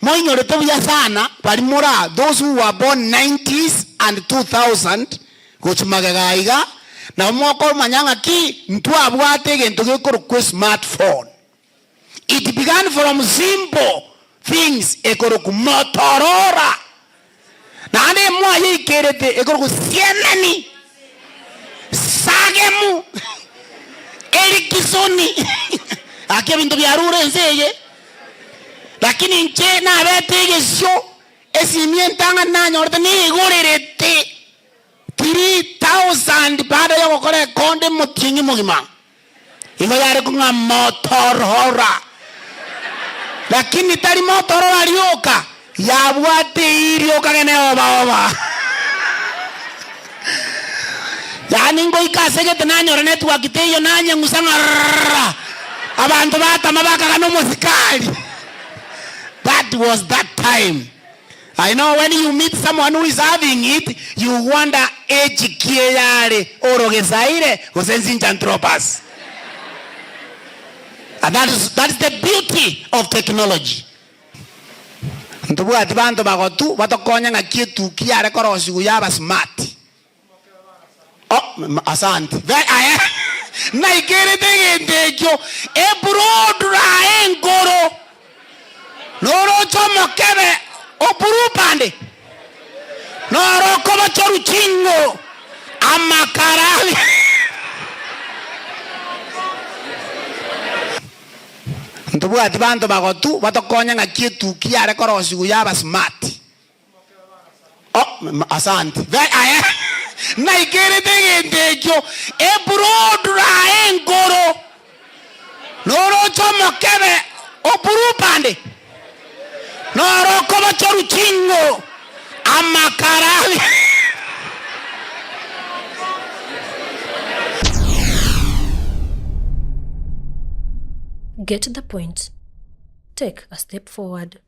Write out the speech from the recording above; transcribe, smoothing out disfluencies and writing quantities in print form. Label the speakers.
Speaker 1: Moinyorete buya sana baria more aa, those who were born nineties and 2000 gochia magega aiga, nabo mokomanya ng'a ki ntwabwate egento gekorokwa esmartphone. It began from simple things ekorokwa Motorola, naende mwayeikeerete ekorokwa Siemeni, Sagemu, Erikisoni, gaki ebinto biarure ense eye. Lakini inche nabete egesio, esimi entang'ani nanyorete nigorerete 3000 baada yogokora ekonda emotienyi omogima. Igo yare kong'a Motorola. Lakini tari Motorola rioka, yabwate eyio rioka gene oba oba. Yaani ngoika ase gete nanyora network teiyo nanyeng'usa ng'a rrrra, abanto batama bakaga nomosikari. That was that time. I know when you meet someone who is having it, you wonder age ki eyare orogesaire gose nsinjanthropus. And that is, that is the beauty of technology. Ntobwati banto bagotu batokonye ng'aki etuki yare korosigwa yaba smart. Oh, asante. Ve- aye naikerete egento ekio eburodra enkoro noroche omokebe oburupande noro okobochoru ching'o amakara Ntobwati banto bagotu batokonye ng'aki etuki yare korosigwa yaba smart. Oh, asante. Ve- aye naikerete egento ekio eburodra enkoro noroche omokebe oburupande noro okobochoru ching'o amakara.
Speaker 2: Get the point. Take a step forward.